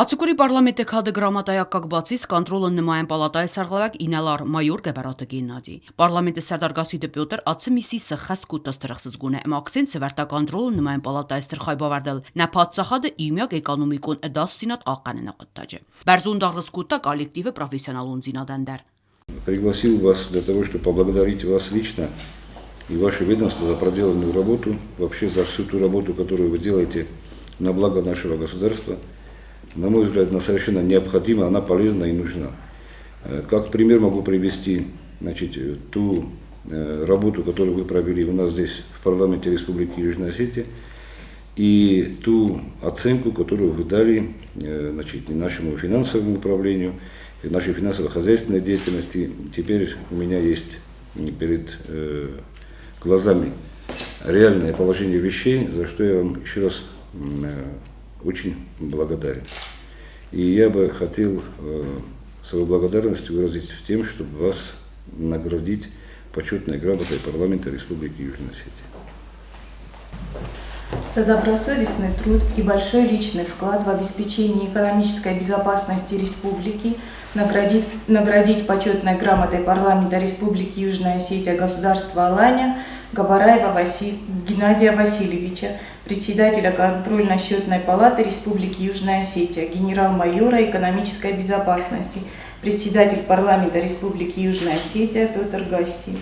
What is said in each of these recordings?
Ацыкъуыри парламенты кады грамотӕйы аккаг бацис контролон нымайӕн палатайы сӕргълӕууӕг инӕлар-майор Гӕбӕраты Геннадий. Парламенты сӕрдар Гасситы Петр ацы мисси сӕххӕст кодта стыр ӕхсызгонӕй ӕмӕ акцент сӕвӕрдта контролон нымайӕн палатайы стыр хайбавӕрдыл нӕ паддзахады иумиаг экономикон ӕдасдзинад хъахъхъӕныны хъуыддаджы. Бӕрзонд аргъ скодта коллективы профессионалондзинадӕн дӕр. Пригласил вас для того, чтобы поблагодарить вас лично и ваше ведомство за проделанную работу, вообще за всю ту работу, которую вы делаете на благо нашего государства. На мой взгляд, она совершенно необходима, она полезна и нужна. Как пример могу привести, значит, ту работу, которую вы провели у нас здесь в парламенте Республики Южная Осетия, и ту оценку, которую вы дали, значит, нашему финансовому управлению, нашей финансово-хозяйственной деятельности. Теперь у меня есть перед глазами реальное положение вещей, за что я вам еще раз очень благодарен. И я бы хотел свою благодарность выразить тем, чтобы вас наградить почетной грамотой парламента Республики Южная Осетия. За добросовестный труд и большой личный вклад в обеспечение экономической безопасности республики наградить почетной грамотой парламента Республики Южная Осетия государства Алания Габараева Геннадия Васильевича, председателя контрольно-счетной палаты Республики Южная Осетия, генерал-майора экономической безопасности, председатель парламента Республики Южная Осетия Петр Гассиев.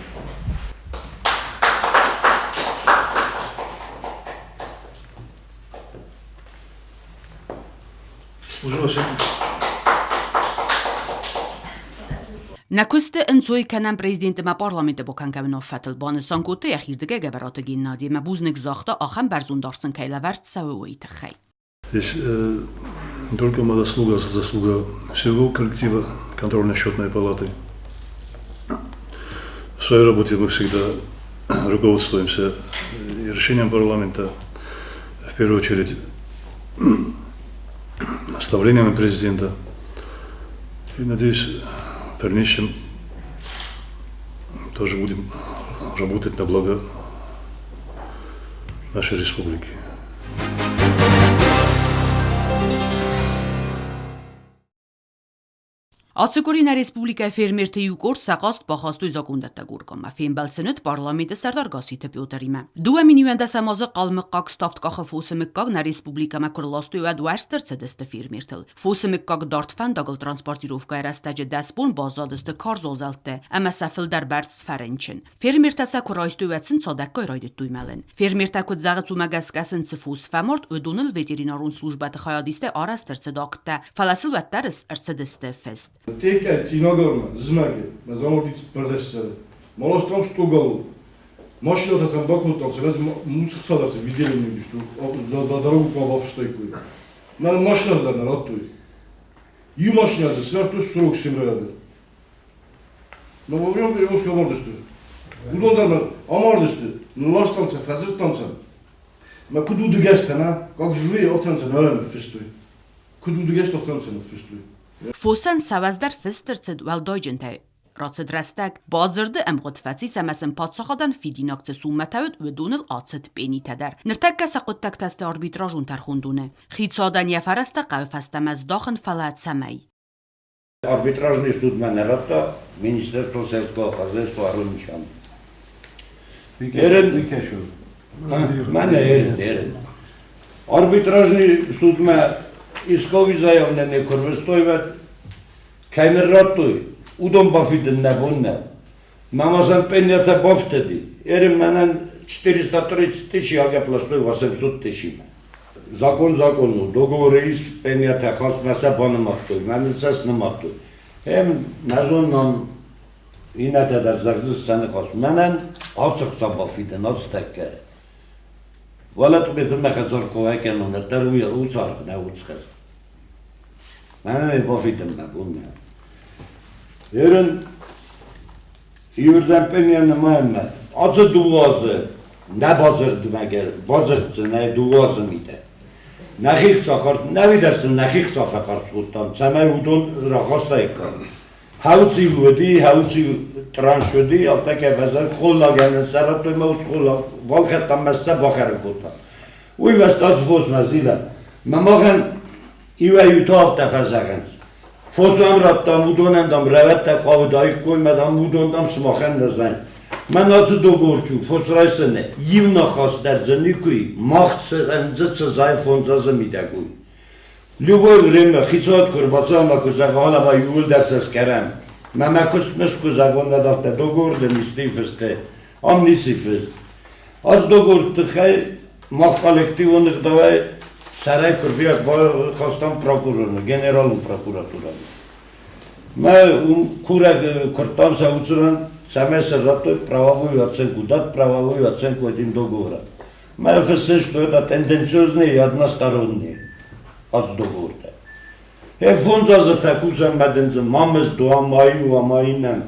Нӕ куысты ӕнцой кӕнӕм президент ӕмӕ парламенты бакӕнгӕ уынаффӕтыл, банысан кодта йӕхирдыгӕй Гӕбӕраты Геннади ӕмӕ бузныг загъта, ахӕм бӕрзонд аргъ сын кӕй лӕвӕрд цӕуы, уый тыххӕй. Здесь не только моя заслуга, а заслуга всего коллектива контрольно-счетной палаты. В своей работе мы всегда руководствуемся и решением парламента, в первую очередь наставлениями президента. И надеюсь, в дальнейшем тоже будем работать на благо нашей республики. Ацы къуыри нӕ республикӕйы фермерты иу къорд сӕ хъаст бахастой закондӕттӕг органмӕ. Фембӕлд сын уыд парламенты сӕрдар Гасситы Петримӕ. 2 021 азы хъалмыхъхъаг ставдкъахы фосы мыггаг нӕ республикӕмӕ куы рластой, уӕд уӕрст ӕрцыдысты фермертыл. Фосы мыггаг дард фӕндагыл транспортировкӕйы рӕстӕджы 10 бон баззадысты карз уазӕлтты ӕмӕ сӕ фылдӕр бӕрц фӕрынчын. Фермертӕ сӕ куы райстой, уӕд сын цадӕггай райдыдтой мӕлын. Фермертӕ куыд зӕгъынц, уымӕ гӕсгӕ сын цы фос фӕмард, уыдоныл ветеринарон службӕты хайадисттӕ арӕзт ӕрцыд акттӕ, фӕлӕ сыл уӕддӕр ӕрцыдысты фыст. Текӕ Цъинагормӕ, зымӕги, мӕ заморди цыппӕрдӕссӕдӕ. Маластам стогал. Машинӕтӕ сӕм бакодтам, сӕ муцхцадӕр цы выделение уыдысты, за дорогу куы бафыстаиккой. Мӕ машинӕтӕ дӕр нӕ радтой. Иу машинӕ дзы сӕвӕрдтой 47 ряды. Но во время перевозки амардысты. Уыдон дӕр амардысты, нылластам сӕ, фӕдзырдтам сӕм. Мӕ куыд удыгӕстӕ, нӕ, как живые, афтӕ сӕ нӕ ныффыстой. Куыд удыгӕстӕ, афтӕ сӕ ныффыстой. Фосӕн сӕ уӕздӕр фыст ӕрцыд уӕлдайджынтӕй. Рацыд рӕстӕг, бадзырды ӕмгъуыд фӕцис ӕмӕ сын паддзахадӕн фидинаг цы суммӕтӕ уыд, уыдоныл ацыд пенитӕ дӕр. Ныртӕккӕ сӕ хъуыддӕгтӕ сты арбитражон тӕрхондоны. Хицауадӕн йӕ фӕрӕзтӕ хъӕуы фӕстӕмӕ здахын, фӕлӕ цӕмӕй? Арбитражный судмӕ нӕ радта Министерство сельского хозяйства Ароничан. Ерын, мӕнӕ ерын, ерын. Арбитражный судмӕ исковый заявление куы рвыстой, уӕд кӕй ныр радтой, уыдон бафидын нӕ бон нӕ. Мамазан пенята бафтыди. Ерын мӕнӕн 430 тысячи агӕпластой 800 тысячимӕ. Закон закон у, договоры ис, пенята хӕстмӕ сӕ банымадтой, мӕныл сӕ снымадтой. Эм, нӕ зонын, иннӕтӕ дӕр зӕгъдзысты сӕ ныхас. Мӕнӕн ацы хца бафидын, ацы тӕккӕ. Уӕлӕ Тъбеты хӕдзар куы акӕнон, уӕддӕр уый уыцы аргъ нӕ уыцы хӕдзар. Мӕнӕн ӕй бафидын мӕ бон нӕ. Ерын иуырдӕм пъемйа нымайынмӕ ацы дыууӕ азы нӕ бадзырдмӕ бадзырддзынӕ дыууӕ азы мидӕг. Нӕхи хца нӕуи дӕр сын нӕхи хца фӕхарз кодтам, цӕмӕй уыдон рахастаиккам. Хауци уыди, хауци транш уыди, алтӕкӕ фӕзӕр холлагӕн сӕрӕдтой мӕ уыцы холлаг балхӕдтам мӕ сӕ бахӕрын кодтам. Уый фӕстӕ фосмӕ зилӕм. Мӕ махӕн Иуӕй-иутӕ афтӕ фӕзӕгъынц: фос уӕм радтам, уыдонӕн, дам, рӕуӕдтӕ хъавыдаиккой мӕ, дам, уыдон, дам, сымахӕн нӕ зайынц. Мӕн ацы договорчу фос райсыны иу ныхас дӕр дзы никуы и, мах дзы цы зайы 5 азы мидӕг, уый. Любое время хицауад куы ӕрбацӕуа ӕмӕ куы зӕгъа, ӕмӕ иууылдӕр сӕ скӕрӕм. Мӕ мӕ куыст мызд куы зӕгъон, уӕд афтӕ договор дын исты фысты, ам ницы фыст. Ацы договоры тыххӕй мах коллективон ӕгъдауӕй сӕрӕй куырдиат бахастам прокурормӕ, генералон прокуратурӕмӕ. Мӕ уым курӕг куырдтам сӕ уыцы ран, цӕмӕй сӕ радтой правовую оценку, дат правовую оценку этим договорам. Мӕ фыссы, что это тенденциозные и односторонние ацы договортӕ. 5 азы фӕкусӕм мӕ дын дзы ма мызд уа, ма иу уа, ма иннӕ.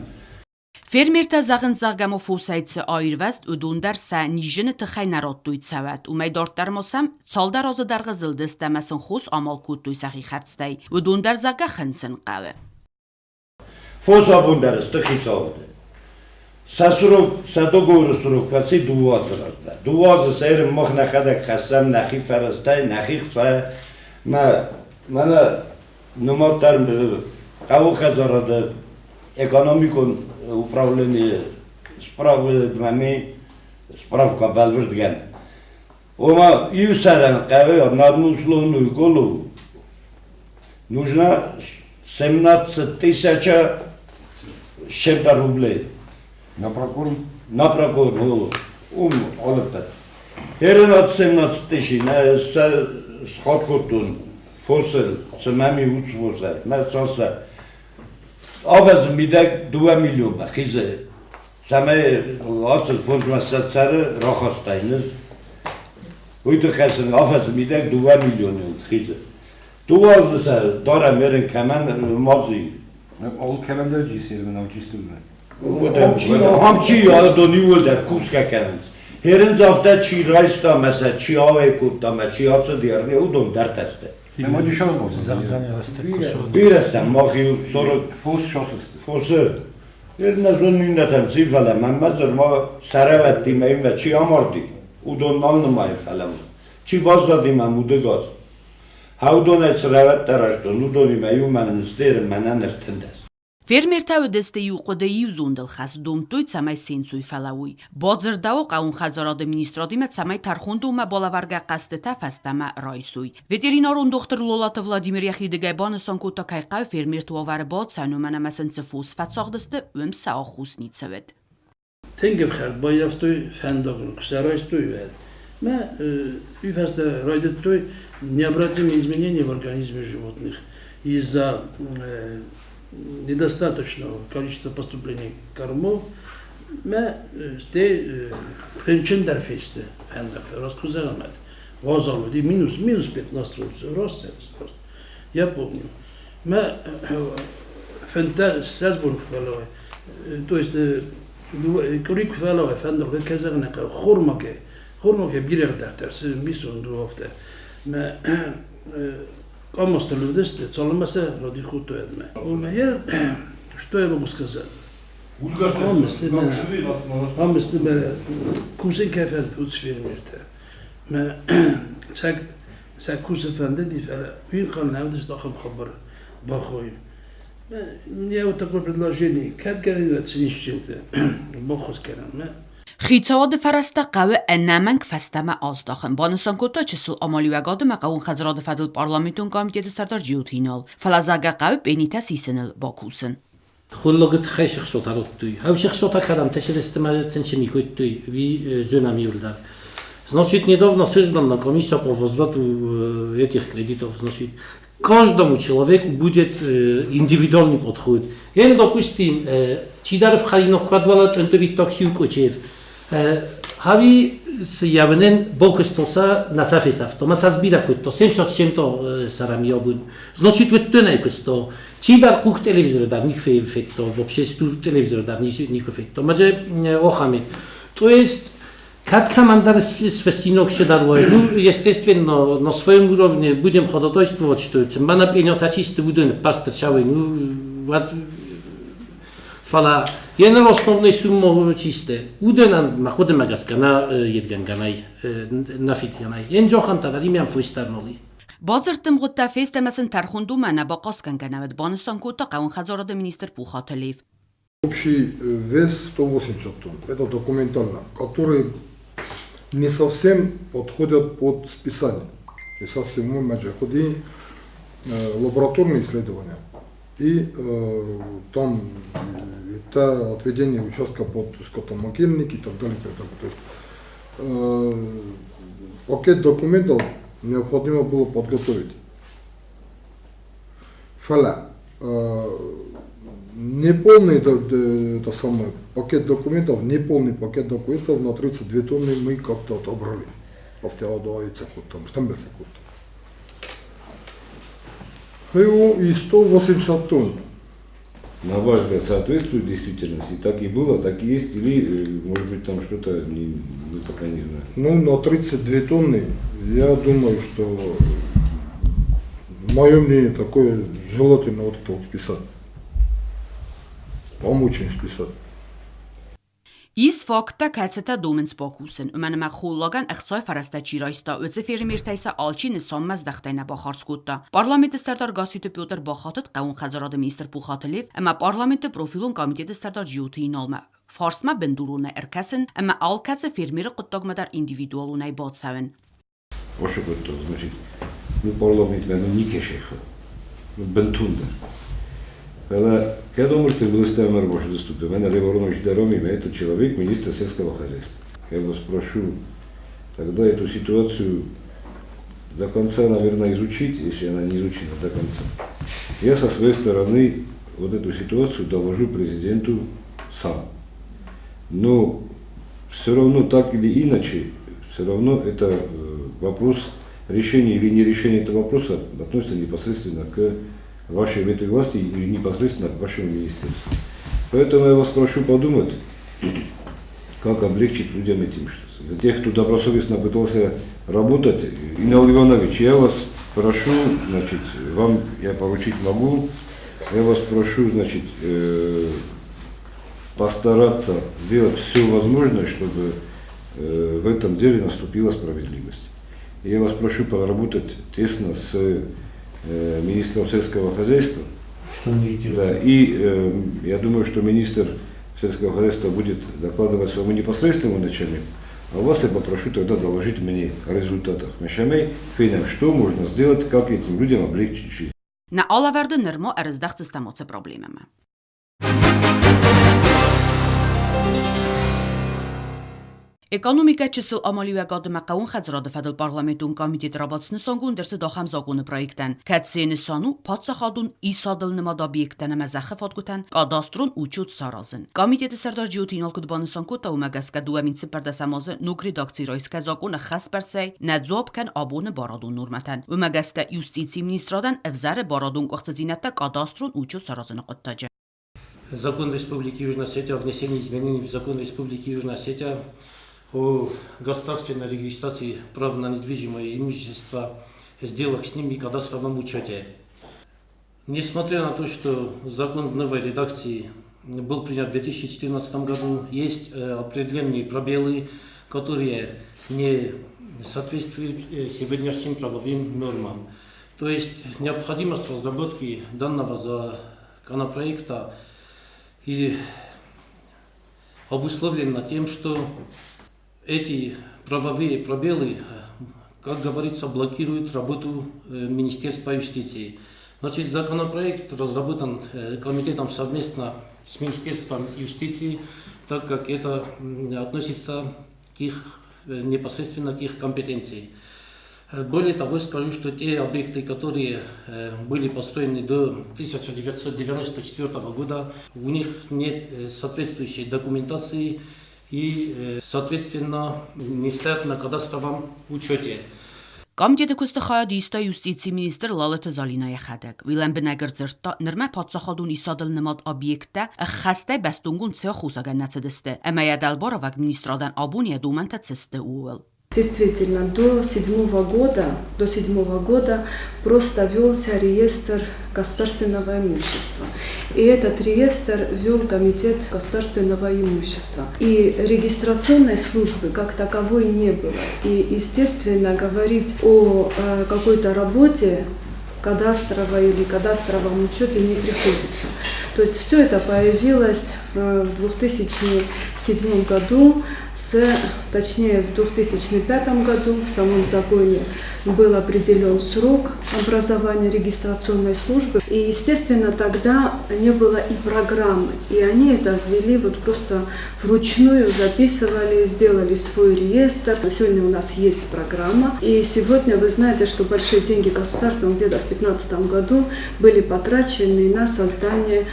Фермертӕ зӕгъынц, зӕгъгӕ ма фосӕй цы аирвӕзт, уыдон дӕр сӕ низыны тыххӕй нӕ радтой цӕуӕт. Уымӕй дарддӕр ма сӕм цалдӕр азы дӕргъы зылдысты ӕмӕ сын хос амал кодтой сӕхи хӕрдзтӕй. Уыдон дӕр, зӕгъгӕ, хынцын хъӕуы. Фос абон дӕр сты хицауады. Сӕ срок, сӕ договоры срок фӕци 2 азы размӕ. 2 азы сӕйрын мах нӕхӕдӕг хӕссӕм нӕхи фӕрӕзтӕй, нӕхи хцайӕ. Мӕ мӕнӕ нымад дӕр хъӕуы хӕдзарады экономикон управленийы справка справка бӕлвырдгӕнӕн. Ома иу сӕрӕн хъӕуы на одну условную голову нужно 17 тысяча с чем-то рублей. На прокорм? На прокорм, ум алыппӕт. Херен 17 тысячи, нӕ сход кодтон фосыл, цымӕ ми уц фосӕ, мӕ цасӕ. Афӕдзы мидӕг 2 миллионмӕ хизы, цӕмӕй ацы 5 мӕ цӕры рахастай низ. Уый тыххӕй сын афӕдзы мидӕг 2 миллионы хизы. 2 азы сӕ дарӕм ерын кӕмӕн мадзи. Ол кӕмӕн дӕр джисермен, ау чистыммӕ. Ахӕм чи адон иууылдӕр кусгӕ кӕнынц. Херынц афтӕ чи райста мӕ сӕ чи ауӕй кодта мӕ чи ацыди ӕргъе, уыдон дӕр тӕсты. Бирӕ стӕм, мах иу 40 Фос шосысты. Фосы. Нӕ зонын иннӕтӕм ци, фӕлӕ мӕнмӕ дзырма сӕрӕвӕдтимӕ имӕ чи амарди, уыдон нал нымайы, фӕлӕ чи баззади мӕм удыгас. Хӕудонӕй цы рӕвӕдтӕ райстон, уыдонимӕ иумӕ нын мӕнӕн 13. Фермертӕ уыдысты иу хъуыды, иу зондыл хӕст, домдтой, цӕмӕй сенцой фӕлӕууой. Бадзырдӕуы хъӕуон хӕдзарады министрадимӕ, цӕмӕй тӕрхондонмӕ балӕваргӕ хъӕстытӕ фӕстӕмӕ райсой. Ветеринарон дохтыр Лолаты Владимир йӕхирдыгӕй банысан кодта, кӕй хъӕуы фермерты уавӕры бацӕуын, уымӕн ӕмӕ сын цы фос фӕцагъдысты, уым сӕ аххос ницы уыд. Тынг ӕфхӕрд баййӕфтой фӕндагыл, куы сарӕзтой, уӕд. Мӕ уый фӕстӕ райдыдтой необратимые изменения в организме животных из-за недостаточного количества поступлений кормов. Мӕ стӕй рынчын дӕр фесты фӕндӕгтӕ, раст куы зӕгъӕм, уазал уыди, минус 15 градусов, рост рост. Я помню. Мӕ 25 бон куы фӕлӕууай, то есть къуыри куы фӕлӕууай фӕндагыл, кӕй зӕгъын ӕй хъӕуы, хормагӕй, хормагӕй бирӕ дарддӕр мисон дыууӕ Мӕ къамазтӕ лыгъдысты, цалынмӕ сӕ радих кодтой ӕдмӕ. Что я могу сказать? Ам сты мӕ кусын кӕй фӕнды, уыцы фермертӕ. Мӕ сӕ кусын фӕндыди, фӕлӕ уый ӕнхъӕл нӕ уыдысты ахӕм хабар бахойын. У меня вот такое предложение. Кӕд гӕнӕн цинисджынты баххуыс кӕнӕм? Хицауады фӕрӕзтӕ хъӕуы ӕнӕмӕнг фӕстӕмӕ аздахын, банысан кодта чысыл амалиуӕгады ӕмӕ хъӕууон хӕдзарады фӕдыл парламентон комитеты сӕрдар Джиоты Инал. Фӕлӕ зӕгъгӕ хъӕуы пъенитӕ сисыныл бакусын. Холлагы тыххӕй сыхсотӕ радтой. Ау сыхсотӕ кӕдӕм тӕсырысты ма цынчыми кодтой, ви зонам иуылдӕр. Значит, недавно создана комиссия по возврату этих кредитов. Значит, каждому человеку будет индивидуальный подход. Ен, допустим, чидӕр вхаринок квадвала чъынтыбиттаг хиукъочев. Хави явнен бокустоца на сафесавто. Ма сазбира кутто, 700 чем-то сарамиобун. Значит, вот кусто. Чидӕр къух телевизор дар них фетто, вообще стур телевизор дар них фетто. Маже охаме. То есть кӕд кӕмӕндӕр сфесинок дар ну, естественно, на своем уровне будем ходатайствовать, что мана пеньотачисты будем пастрчавый, ну, вот фӕлӕ йе основной сумма чисте. Уденан ма хъуыдымӕ гӕсгӕ нӕ едгӕнгӕнӕй, нӕ фидгӕнӕй. Ен джоханта варимиам фойстарноли. Бадзырдты мгъуыдтӕ фест ӕмӕ сын тӕрхондонмӕ нӕ бахъастгӕнгӕ нӕ уыд, банысан кодта хъӕууон хӕдзарады министр Пухаты Лев. Общий вес 180 тонн. Это документально, которые не совсем подходят под списание. Не совсем мы маджахуди лабораторные исследования. И там это отведение участка под скотомогильник и так далее. И так далее. То есть пакет документов необходимо было подготовить. Фӕлӕ неполный это самое, пакет документов, неполный пакет документов на 32 тонны мы как-то отобрали. Там, и 180 тонн. На ваш взгляд, соответствует действительности? Так и было, так и есть, или, может быть, там что-то мы пока не знаем? Ну, на 32 тонны, я думаю, что мое мнение такое, желательно вот это вот списать. Помочь им списать. Ис факттӕ, кӕцытӕ домынц бакусын, уымӕн ӕмӕ холлагӕн ӕхцайы фӕрӕзтӕ чи райста, уыцы фермертӕй сӕ алчи нысанмӕ здӕхтӕй нӕ бахардз кодта. Парламенты сӕрдар Гасситы Петр бахатыд хъӕууон хӕдзарады министр Пухаты Лев ӕмӕ парламенты профилон комитеты сӕрдар Джиоты Иналмӕ. Фарстмӕ бындуронӕй ӕркӕсын ӕмӕ алкӕцы фермеры хъуыддагмӕ дӕр индивидуалонӕй бацӕуын. Ошыкодтон, значит, ну, парламентмӕ ну никӕсӕй ну, бынтондӕр. Фӕлӕ кӕд омырты былыстӕм ӕрбасыдыстут, мӕнӕ Лев Аронович Даромимӕ, этот человек министр сельского хозяйства. Я вас прошу тогда эту ситуацию до конца, наверное, изучить, если она не изучена до конца. Я со своей стороны вот эту ситуацию доложу президенту сам. Но все равно так или иначе, все равно это вопрос решения или не решения этого вопроса относится непосредственно к вашей ветви власти или непосредственно к вашему министерству. Поэтому я вас прошу подумать, как облегчить людям этим. Тех, кто добросовестно пытался работать, Инал Иванович, я вас прошу, значит, вам я поручить могу, я вас прошу, значит, постараться сделать все возможное, чтобы в этом деле наступила справедливость. Я вас прошу поработать тесно с министром сельского хозяйства. Что он делает? Да, и я думаю, что министр сельского хозяйства будет докладывать своему непосредственному начальнику, а вас я попрошу тогда доложить мне о результатах. Мешамей, фейнам, что можно сделать, как этим людям облегчить жизнь. Нӕ алӕвӕрды нырма ӕрыздӕхдзыстӕм ацы проблемӕмӕ. Экономикӕ чысыл амалиуӕгады ӕмӕ хъӕууон хӕдзарады фӕдыл парламентон комитет рабадт снысангонд ӕрцыд ахӕм законы проектӕн, кӕцыйы нысан у паддзахадон исадыл нымад объекттӕн ӕмӕ зӕххы фадгуытӕн кадастрон учет саразын. Комитеты сӕрдар Джиоты Инал куыд банысан кодта, уымӕ гӕсгӕ 2014 азы ног редакцийы райсгӕ закон ӕххӕстбӕрцӕй нӕ дзуапп кӕны абоны барадон нормӕтӕн. Уымӕ гӕсгӕ юстицийы министрадӕн ӕвзӕры барадон къуыхцыдзинӕдтӕ кадастрон учет саразыны хъуыддаджы. Закон Республики Южная Осетия о внесении изменений в Закон Республики Южная Осетия о государственной регистрации прав на недвижимое имущество, сделок с ним и кадастровом учете. Несмотря на то, что закон в новой редакции был принят в 2014 году, есть определенные пробелы, которые не соответствуют сегодняшним правовым нормам. То есть необходимость разработки данного законопроекта и обусловлена тем, что эти правовые пробелы, как говорится, блокируют работу Министерства юстиции. Значит, законопроект разработан комитетом совместно с Министерством юстиции, так как это относится к их, непосредственно к их компетенции. Более того, скажу, что те объекты, которые были построены до 1994 года, у них нет соответствующей документации и, соответственно, не стоят на кадастровом учете. Комитеты куысты хайад иста юстицийы министр Лалыты Залинӕ йӕхӕдӕг. Уый лӕмбынӕг ӕрдзырдта, нырмӕ паддзахадон исадыл нымад объекттӕ ӕххӕстӕй бӕстонгонд цы аххосагӕн нӕ цыдысты, ӕмӕ йӕ дӕлбаравӕг министрадӕн абон йӕ домӕнтӕ цы сты, ууыл. Действительно, до седьмого года просто велся реестр государственного имущества. И этот реестр вел Комитет государственного имущества. И регистрационной службы как таковой не было. И, естественно, говорить о какой-то работе кадастровой или кадастровом учете не приходится. То есть все это появилось в 2007 году, точнее, в 2005 году в самом законе был определен срок образования регистрационной службы. И, естественно, тогда не было и программы. И они это ввели вот просто вручную, записывали, сделали свой реестр. Сегодня у нас есть программа. И сегодня вы знаете, что большие деньги государством где-то в 2015 году были потрачены на создание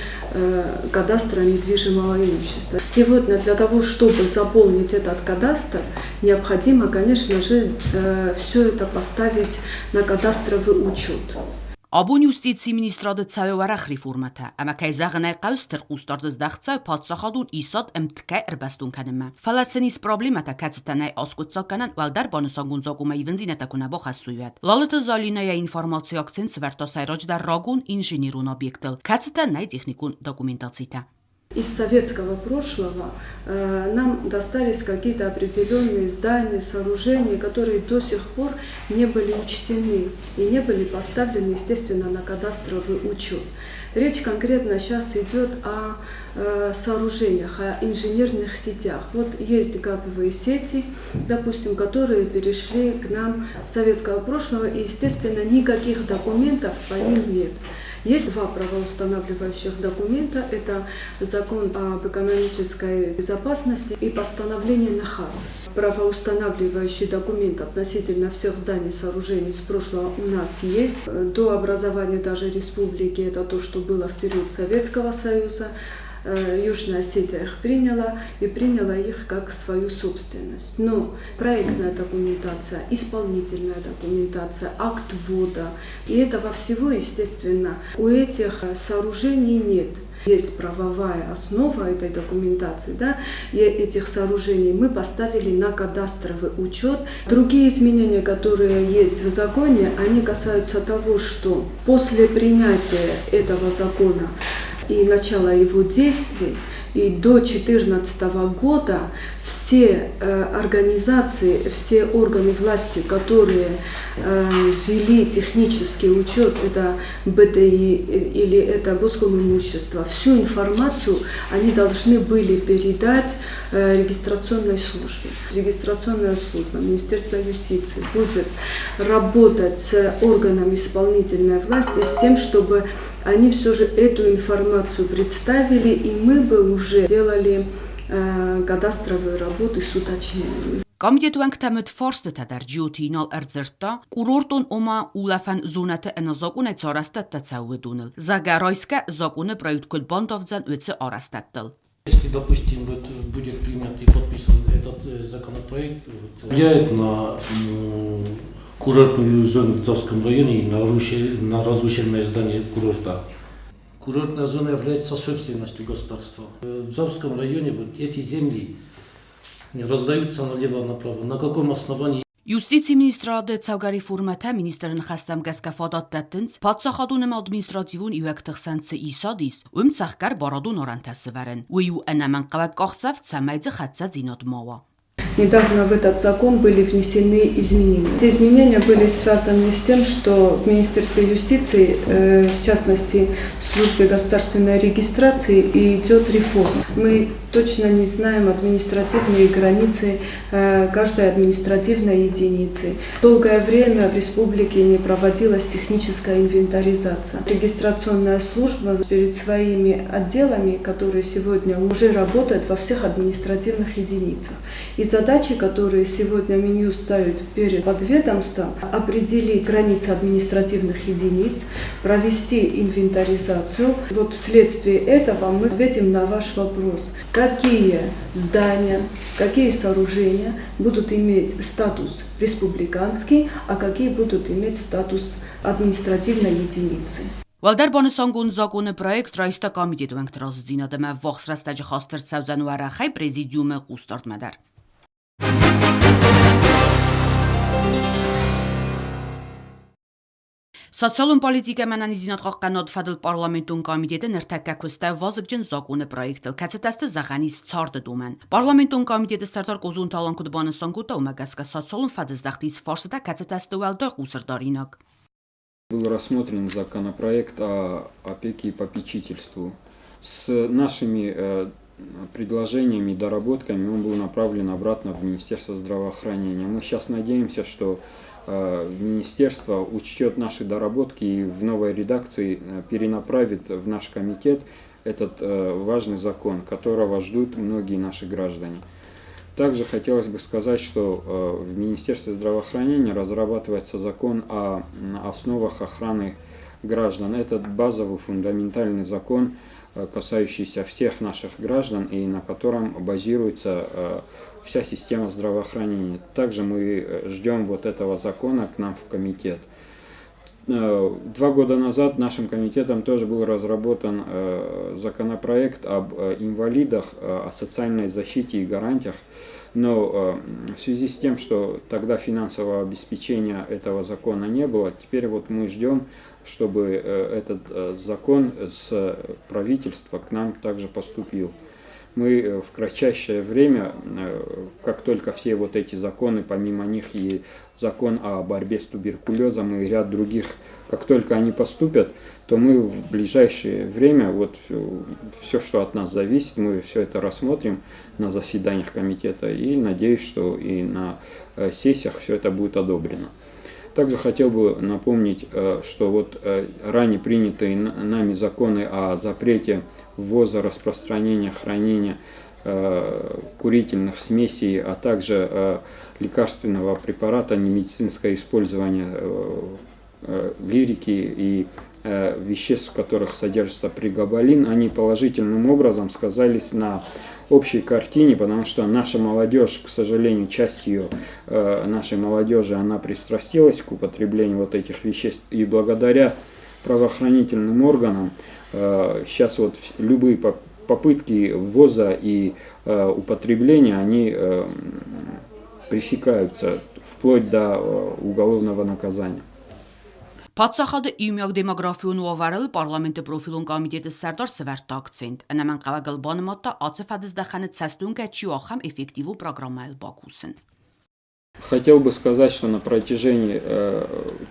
кадастра недвижимого имущества. Сегодня для того, чтобы заполнить этот кадастр, необходимо, конечно же, все это поставить на кадастровый учет. Абон юстицийы министрады цӕуы уӕрӕх реформӕтӕ, ӕмӕ, кӕй зӕгъын ӕй хъӕуы, стыр хъусдард здӕхт цӕуы паддзахадон исад ӕмткӕй ӕрбӕстон кӕнынмӕ. Фӕлӕ сын ис проблемӕтӕ, кӕцытӕ нӕй аскъуыддзаг кӕнӕн, уӕлдӕр банысангонд закъонмӕ ивындзинӕдтӕ куы нӕ бахӕссой, уӕд. Лалыты Залинӕ йӕ информацийы акцент сӕвӕрдта сӕйраджыдӕр рагон инженерон объекттыл, кӕцытӕн нӕй техникон документацитӕ. Из советского прошлого нам достались какие-то определенные здания, сооружения, которые до сих пор не были учтены и не были поставлены, естественно, на кадастровый учет. Речь конкретно сейчас идет о сооружениях, о инженерных сетях. Вот есть газовые сети, допустим, которые перешли к нам с советского прошлого, и, естественно, никаких документов по ним нет. Есть два правоустанавливающих документа. Это закон об экономической безопасности и постановление НАХАС. Правоустанавливающий документ относительно всех зданий и сооружений с прошлого у нас есть. До образования даже республики, это то, что было в период Советского Союза, Южная Осетия их приняла и приняла их как свою собственность. Но проектная документация, исполнительная документация, акт ввода и этого всего, естественно, у этих сооружений нет. Есть правовая основа этой документации, да, и этих сооружений мы поставили на кадастровый учет. Другие изменения, которые есть в законе, они касаются того, что после принятия этого закона и начала его действий и до 2014 года все организации, все органы власти, которые вели технический учет, это БТИ или это Госкомимущество, всю информацию они должны были передать регистрационной службе. Регистрационная служба Министерства юстиции будет работать с органами исполнительной власти с тем, чтобы они все же эту информацию представили, и мы бы уже делали кадастровые работы с уточнениями. Комитеты уӕнгтӕ ӕд фарстытӕ дӕр Джиоты Инал ӕрдзырдта, курортон, ома улӕфӕн зонӕты ӕнӕзакъонӕй цы арӕзтӕдтӕ цӕуы, уыдоныл. Зӕгъгӕ, райсгӕ закъоны проект куыд бандавдзӕн уыцы арӕзтӕдтыл. Если, допустим, вот будет принят и подписан этот законопроект, вот, влияет на курортную зону в Дзавском районе и на разрушенное здание курорта. Курортная зона является собственностью государства. В Дзавском районе вот эти земли раздаются налево-направо. На каком основании? Юстицийы министрады цӕугӕ реформӕтӕ министры ныхӕстӕм гӕсгӕ фадат дӕттынц, паддзахадон ӕмӕ административон иуӕгты хсӕн цы исад ис, уым цӕхгӕр барадон арӕнтӕ сӕвӕрын. Уый у ӕнӕмӕнгхъӕуӕг къахдзӕф, цӕмӕй дзы хӕццӕдзинад ма уа. Недавно в этот закон были внесены изменения. Эти изменения были связаны с тем, что в Министерстве юстиции, в частности в службе государственной регистрации, идет реформа. Мы точно не знаем административные границы каждой административной единицы. Долгое время в республике не проводилась техническая инвентаризация. Регистрационная служба перед своими отделами, которые сегодня уже работают во всех административных единицах. И задачи, которые сегодня Минюст ставит перед подведомством, определить границы административных единиц, провести инвентаризацию. Вот вследствие этого мы ответим на ваш вопрос, какие здания, какие сооружения будут иметь статус республиканский, а какие будут иметь статус административной единицы. Уӕлдӕр банысангонд закъоны проект райста комитеты уӕнгты разыдзинад ӕмӕ ӕввахс рӕстӕджы хаст ӕрцӕудзӕн уӕрӕхӕй президиумы хъусдардмӕ дӕр. Социалон политикӕ ӕмӕ ӕнӕниздзинад хъахъхъӕнынады фӕдыл парламентон комитеты ныртӕккӕ куыста вазыгджын закъоны проектыл, кӕцытӕ сты зӕгъӕн ис царды домӕн. Парламентон комитеты сӕрдар Къозонты Алан куыд банысан кодта, уымӕ гӕсгӕ социалон фӕдыздӕхт ис фарстытӕ, кӕцытӕ сты уӕлдай хъусырдаринаг. Был рассмотрен законопроект о опеке и попечительству. С нашими предложениями, доработками он был направлен обратно в Министерство здравоохранения. Мы сейчас надеемся, что министерство учтет наши доработки и в новой редакции перенаправит в наш комитет этот важный закон, которого ждут многие наши граждане. Также хотелось бы сказать, что в Министерстве здравоохранения разрабатывается закон о основах охраны граждан. Это базовый фундаментальный закон, касающийся всех наших граждан и на котором базируется вся система здравоохранения. Также мы ждем вот этого закона к нам в комитет. 2 года назад нашим комитетом тоже был разработан законопроект об инвалидах, о социальной защите и гарантиях. Но в связи с тем, что тогда финансового обеспечения этого закона не было, теперь вот мы ждем, чтобы этот закон с правительства к нам также поступил. Мы в кратчайшее время, как только все вот эти законы, помимо них и закон о борьбе с туберкулезом и ряд других, как только они поступят, то мы в ближайшее время, вот все, что от нас зависит, мы все это рассмотрим на заседаниях комитета и надеюсь, что и на сессиях все это будет одобрено. Также хотел бы напомнить, что вот ранее принятые нами законы о запрете ввоза, распространения, хранения курительных смесей, а также лекарственного препарата немедицинское использование лирики и веществ, в которых содержится прегабалин, они положительным образом сказались на общей картине, потому что наша молодежь, к сожалению, часть ее, нашей молодежи, она пристрастилась к употреблению вот этих веществ, и благодаря правоохранительным органам сейчас вот любые попытки ввоза и употребления, они пресекаются вплоть до уголовного наказания. Паддзахады иумиаг демографион уавӕрыл парламенты профилон комитеты сӕрдар сӕвӕрдта акцент. Ӕнӕмӕнгхъӕуӕгыл банымадта ацы фӕдыздӕхӕны цӕстуынгӕ чи у, ахӕм эффективон программӕйыл бакусын. Хотел бы сказать, что на протяжении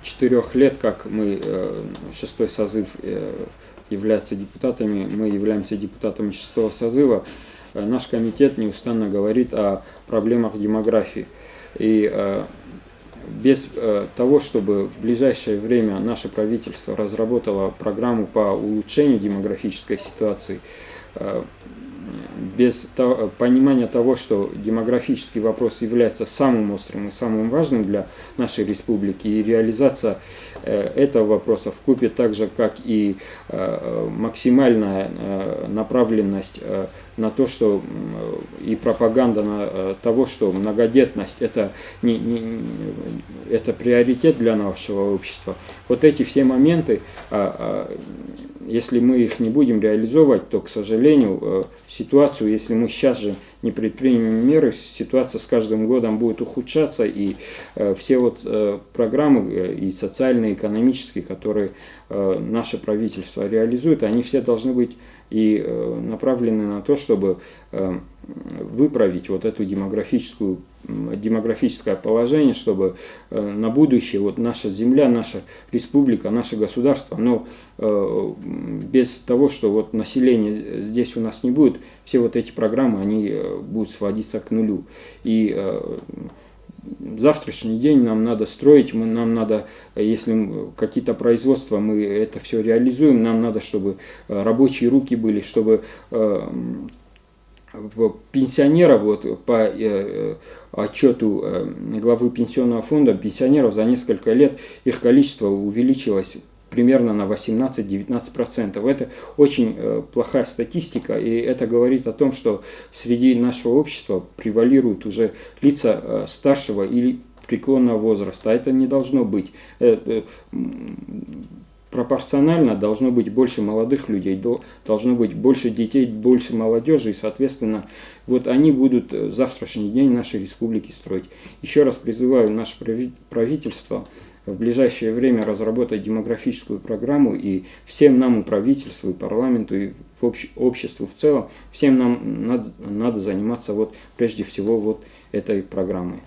4 лет, как мы, шестой созыв, является депутатами, мы являемся депутатами шестого созыва, наш комитет неустанно говорит о проблемах демографии. И без того, чтобы в ближайшее время наше правительство разработало программу по улучшению демографической ситуации, без понимания того, что демографический вопрос является самым острым и самым важным для нашей республики, и реализация этого вопроса вкупе так же, как и максимальная направленность на то, что и пропаганда на того, что многодетность это, не, не, это приоритет для нашего общества. Вот эти все моменты, если мы их не будем реализовывать, то, к сожалению, ситуацию, если мы сейчас же не предпримем меры, ситуация с каждым годом будет ухудшаться, и все вот программы и социальные, и экономические, которые наше правительство реализует, они все должны быть и направлены на то, чтобы выправить вот эту демографическое положение, чтобы на будущее вот наша земля, наша республика, наше государство, но без того, что вот население здесь у нас не будет, все вот эти программы, они будут сводиться к нулю. И завтрашний день нам надо строить, нам надо, если какие-то производства, мы это все реализуем, нам надо, чтобы рабочие руки были, чтобы пенсионеров, вот по отчету главы пенсионного фонда, пенсионеров за несколько лет их количество увеличилось примерно на 18-19%. Это очень плохая статистика, и это говорит о том, что среди нашего общества превалируют уже лица старшего или преклонного возраста. А это не должно быть. Пропорционально должно быть больше молодых людей, должно быть больше детей, больше молодежи, и, соответственно, вот они будут завтрашний день нашей республики строить. Еще раз призываю наше правительство в ближайшее время разработать демографическую программу, и всем нам, и правительству, и парламенту, и обществу в целом, всем нам надо заниматься вот прежде всего вот этой программой.